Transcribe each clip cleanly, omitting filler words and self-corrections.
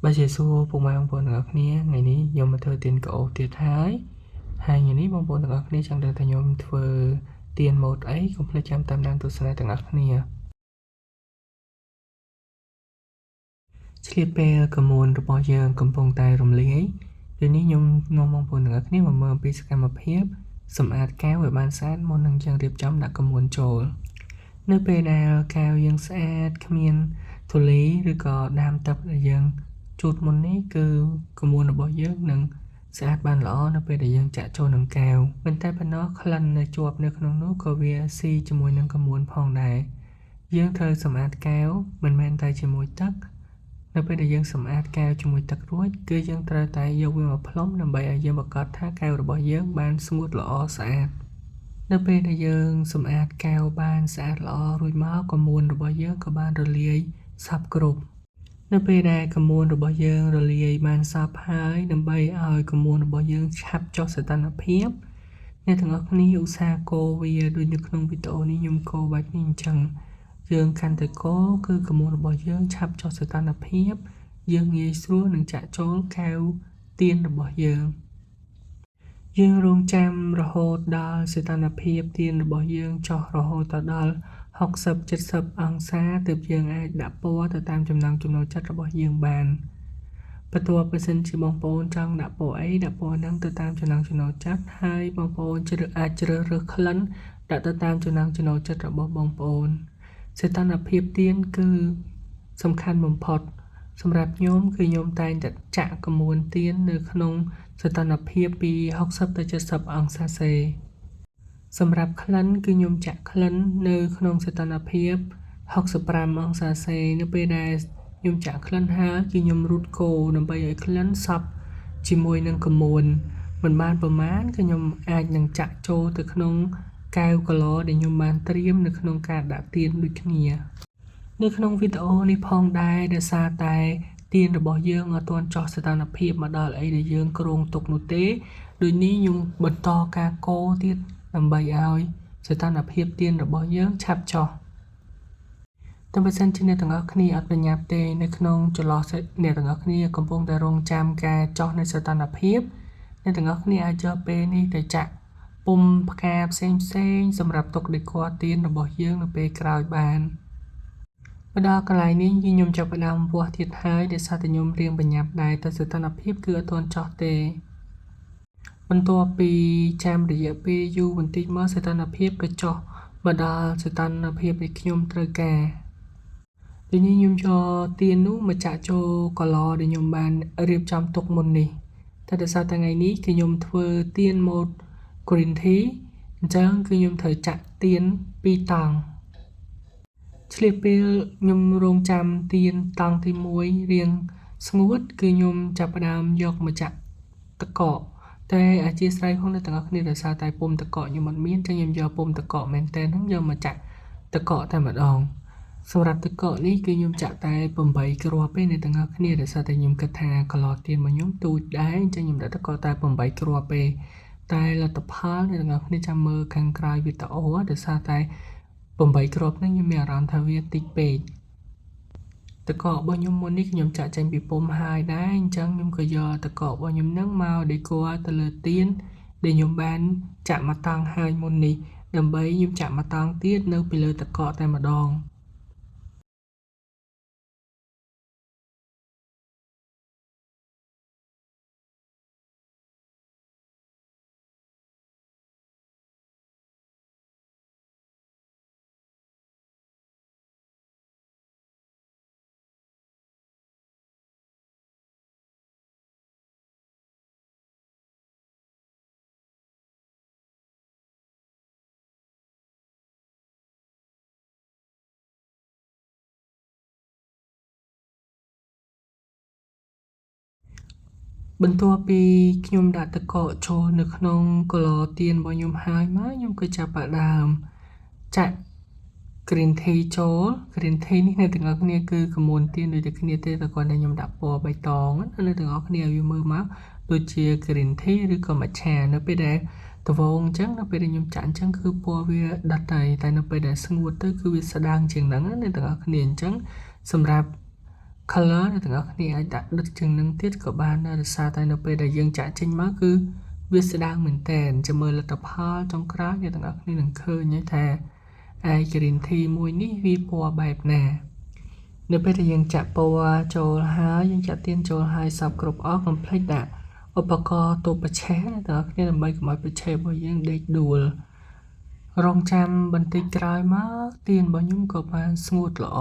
បាទជាសួរពុកម៉ែបងប្អូនទាំងអស់គ្នាថ្ងៃនេះខ្ញុំមកធ្វើទៀនក្រអូបទៀតហើយហើយថ្ងៃនេះបងប្អូនទាំងអស់គ្នាចង់ដឹងថាខ្ញុំធ្វើទៀនម៉ូតអីកុំភ្លេចចាំតាមដានទស្សនាទាំងអស់គ្នាឆ្លៀតពេលក្រមួនរបស់យើងកំពុងតែរំលាយពេលនេះខ្ញុំនាំបងប្អូនទាំងអស់គ្នាមកមើលអំពីសកម្មភាពសម្អាតកែវឲ្យបានស្អាតមុននឹងយើងរៀបចំដាក់ក្រមួនចូលនៅពេលដែលកែវយើងស្អាតគ្មានធូលីឬក៏ដើមទឹកដែលយើងជូតមុននេះគឺក្រមួនរបស់យើងនឹងស្អាតបានល្អនៅពេលដែលយើងចាក់ចូលនឹងកែវមិនតែប៉ុណ្ណោះក្លិននៅជាប់នៅក្នុងនោះក៏វាស៊ីជាមួយនឹងក្រមួនផងដែរយើងត្រូវសម្អាតកែវមិនមែនតែជាមួយទឹកនៅពេលដែលយើងសម្អាតកែវជាមួយទឹករួចគឺយើងត្រូវតែយកវាមកផ្លុំដើម្បីឲ្យយើងប្រាកដថាកែវរបស់យើងបានស្ងួតល្អស្អាតនៅពេលដែលយើងសម្អាតកែវបានស្អាតល្អរួចមកក្រមួនរបស់យើងក៏បានរលាយសព្វគ្រប់នៅពេលដែលក្រមួនរបស់យើងរលាយបានសព្វហើយដើម្បីឲ្យក្រមួនរបស់យើងឆាប់ចុះសីតុណ្ហភាពអ្នកទាំងអស់គ្នាឧស្សាហ៍កូរវាដូចនៅក្នុងវីដេអូនេះខ្ញុំកូរបែបនេះអញ្ចឹងយើងកាន់តែកូរគឺក្រមួនរបស់យើងឆាប់ចុះសីតុណ្ហភាពយើងងាយស្រួលនឹងចាក់ចូលកែវទៀនរបស់យើងយើងរងចាំរហូតដល់សីតុណ្ហភាពទៀនរបស់យើងចុះរហូតទៅដល់60 70អង្សាទើបយើងអាចដាក់ពណ៌ទៅតាមចំណង់ចំណូលចិត្តរបស់យើងបានបន្ទាប់បើសិនជាបងប្អូនចង់ដាក់ពណ៌អីដាក់ពណ៌ហ្នឹងទៅតាមចំណង់ចំណូលចិត្តហើយបងប្អូនជ្រើសអាចជ្រើសរើសក្លិនដាក់ទៅតាមចំណង់ចំណូលចិត្តរបស់បងប្អូនសីតុណ្ហភាពទៀនគឺសំខាន់បំផុតសម្រាប់ខ្ញុំគឺខ្ញុំតែងតែចាក់ក្រមួនទៀននៅក្នុងសីតុណ្ហភាពពី60ទៅ70អង្សាសេសម្រាប់ក្លិនគឺខ្ញុំចាក់ក្លិននៅក្នុងសីតុណ្ហភាព65អង្សាសេនៅពេលដែលខ្ញុំចាក់ក្លិនហើយគឺខ្ញុំរូតគោដើម្បីឲ្យក្លិនសព្វជាមួយនឹងក្រមួនមិនបានប្រមាណគឺខ្ញុំអាចនឹងចាក់ចូលទៅក្នុងកែវកឡដែលខ្ញុំបានត្រៀមនៅក្នុងការដាក់ទៀនដូចគ្នានៅក្នុងវីដេអូនេះផងដែរដោយសារតែទៀនរបស់យើងអត់ទាន់ចុះសីតុណ្ហភាពមកដល់អីដែលយើងគ្រោងទុកនោះទេដូចនេះខ្ញុំបន្តការកូរទៀតដើម្បីឲ្យសីតុណ្ហភាពទៀនរបស់យើងឆាប់ចុះតែបើសិនជាអ្នកទាំងអស់គ្នាអត់ប្រញាប់ទេនៅក្នុងចន្លោះអ្នកទាំងអស់គ្នាកំពុងតែរងចាំការចុះនៃសីតុណ្ហភាពអ្នកទាំងអស់គ្នាអាចយកពេលនេះទៅចាក់ពុម្ពផ្កាផ្សេងផ្សេងសម្រាប់ទុកដេកទៀនរបស់យើងនៅពេលក្រោយបានមកដល់កន្លែងនេះខ្ញុំចាប់ផ្ដើមវាស់ទៀតហើយដោយសារតែខ្ញុំរៀងប្រញាប់ដែរតែសីតុណ្ហភាពគឺអត់ទាន់ចុះទេបន្ទាប់ពីចាំរយៈពេលយូរបន្តិចមកសីតុណ្ហភាពក៏ចុះមកដល់សីតុណ្ហភាពដែលខ្ញុំត្រូវការទីនេះខ្ញុំយកទៀននោះមកចាក់ចូលកឡដែលខ្ញុំបានរៀបចំទុកមុននេះតែដោយសារតែថ្ងៃនេះគឺខ្ញុំធ្វើទៀនម៉ូត green tea អញ្ចឹងគឺខ្ញុំត្រូវចាក់ទៀន2តង់ឆ្លៀតពេលខ្ញុំរងចាំទៀនតង់ទី1រៀងស្ងួតគឺខ្ញុំចាប់ផ្ដើមយកមកចាក់ទឹកកកតែអធិស្ឋានផងអ្នកទាំងអស់គ្នាដោយសារតែពុំទឹកកកខ្ញុំអត់មានចឹងខ្ញុំយកពុំទឹកកកមែនតើហ្នឹងយកមកចាក់ទឹកកកតែម្ដងសម្រាប់ទឹកកកនេះគឺខ្ញុំចាក់តែ8គ្រាប់ទេអ្នកទាំងអស់គ្នាដោយសារតែខ្ញុំគិតថាកឡទៀនរបស់ខ្ញុំទូចដែរអញ្ចឹងខ្ញុំដាក់ទឹកកកតែ8គ្រាប់ទេតែលទ្ធផលអ្នកទាំងអស់គ្នាចាំមើលខាងក្រោយវីដេអូដោយសារតែ8គ្រាប់ហ្នឹងខ្ញុំមានអារម្មណ៍ថាវាតិចពេកទឹកកករបស់ខ្ញុំមុននេះខ្ញុំចាក់ចេញពីពុម្ពហើយដែរអញ្ចឹងខ្ញុំក៏យកទឹកកករបស់ខ្ញុំហ្នឹងមកដេកទៅលើទៀនដែលខ្ញុំបានចាក់មកតង់ហើយមុននេះដើម្បីខ្ញុំចាក់មកតង់ទៀតនៅពីលើទឹកកកតែម្ដងបន្ទាប់ពីខ្ញុំដាក់ទឹកកកចូលនៅក្នុងកឡទៀនរបស់ខ្ញុំហើយមកខ្ញុំក៏ចាប់ផ្ដើមចាក់ green tea ចូល green tea នេះអ្នកទាំងអស់គ្នាគឺក្រមួនទៀនដូចតែគ្នាទេតែគ្រាន់តែខ្ញុំដាក់ពណ៌បៃតងណាអ្នកទាំងអស់គ្នាឲ្យវាមើលមកដូចជា green tea ឬក៏មច្ឆានៅពេលដែលដវងអញ្ចឹងនៅពេលដែលខ្ញុំចាក់អញ្ចឹងគឺពណ៌វាដិតហើយតែនៅពេលដែលស្ងួតទៅគឺវាស្ដើងជាងហ្នឹងណាអ្នកទាំងអស់គ្នាអញ្ចឹងសម្រាប់ color អ្នកទាំងអស់គ្នាអាចដាក់ដិតជាងនឹងទៀតក៏បានដែរដោយសារតែនៅពេលដែលយើងចាក់ចេញមកគឺវាស្ដើងមែនតើចាំមើលលទ្ធផលចុងក្រោយអ្នកទាំងអស់គ្នានឹងឃើញហើយថាអាយ green tea មួយនេះវាពណ៌បែបណានៅពេលដែលយើងចាក់ពណ៌ចូលហើយយើងចាក់ទៀនចូលហើយសពគ្រប់អស់កុំភ្លេចដាក់ឧបករណ៍ទប់ប្រឆេះណាទាំងអស់គ្នាដើម្បីកុំឲ្យប្រឆេះរបស់យើងដេកដួលរងចាំបន្តិចក្រោយមកទៀនរបស់ខ្ញុំក៏បានស្ងួតល្អ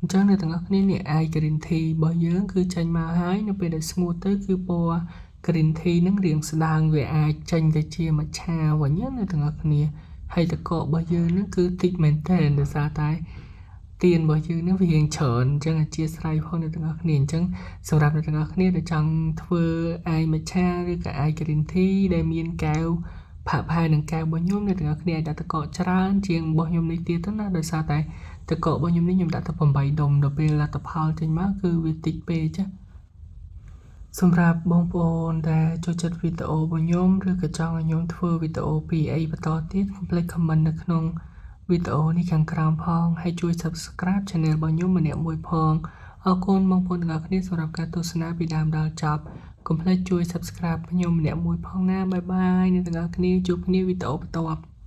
អញ្ចឹងអ្នកទាំងអស់គ្នានេះអាយ green tea របស់យើងគឺចេញមកហើយនៅពេលដែលស្ងួតទៅគឺពណ៌ green tea ហ្នឹងរៀងស្ដើងវាអាចចេញទៅជាមច្ឆាវិញណាអ្នកទាំងអស់គ្នាហើយទឹកកករបស់យើងហ្នឹងគឺតិចមែនតើដោយសារតែទៀនរបស់យើងនឹងវារៀងច្រើនអញ្ចឹងអធិស្ឋានផងអ្នកទាំងអស់គ្នាអញ្ចឹងសម្រាប់អ្នកទាំងអស់គ្នាដែលចង់ធ្វើអាយមច្ឆាឬក៏អាយ green tea ដែលមានកែវផាក់ផែនឹងកែវរបស់ខ្ញុំអ្នកទាំងអស់គ្នាអាចដាក់ទឹកកកច្រើនជាងរបស់ខ្ញុំនេះទៀតទៅណាដោយសារតែទឹកកករបស់ខ្ញុំនេះខ្ញុំដាក់ទៅ8ដុំដល់ពេលលទ្ធផលចេញមកគឺវាតិចពេកចាសម្រាប់បងប្អូនដែលចូលចិត្តវីដេអូរបស់ខ្ញុំឬក៏ចង់ឲ្យខ្ញុំធ្វើវីដេអូពីអីបន្តទៀតកុំភ្លេច comment នៅក្នុងវីដេអូនេះខាងក្រោមផងហើយជួយ Subscribe Channel របស់ខ្ញុំម្នាក់មួយផងអរគុណបងប្អូនទាំងអស់គ្នាសម្រាប់ការទស្សនាពីដើមដល់ចប់កុំភ្លេចជួយ Subscribe ខ្ញុំម្នាក់មួយផងណាbye bye អ្នកទាំងអស់គ្នាជួបគ្នាវីដេអូបន្ទាប់។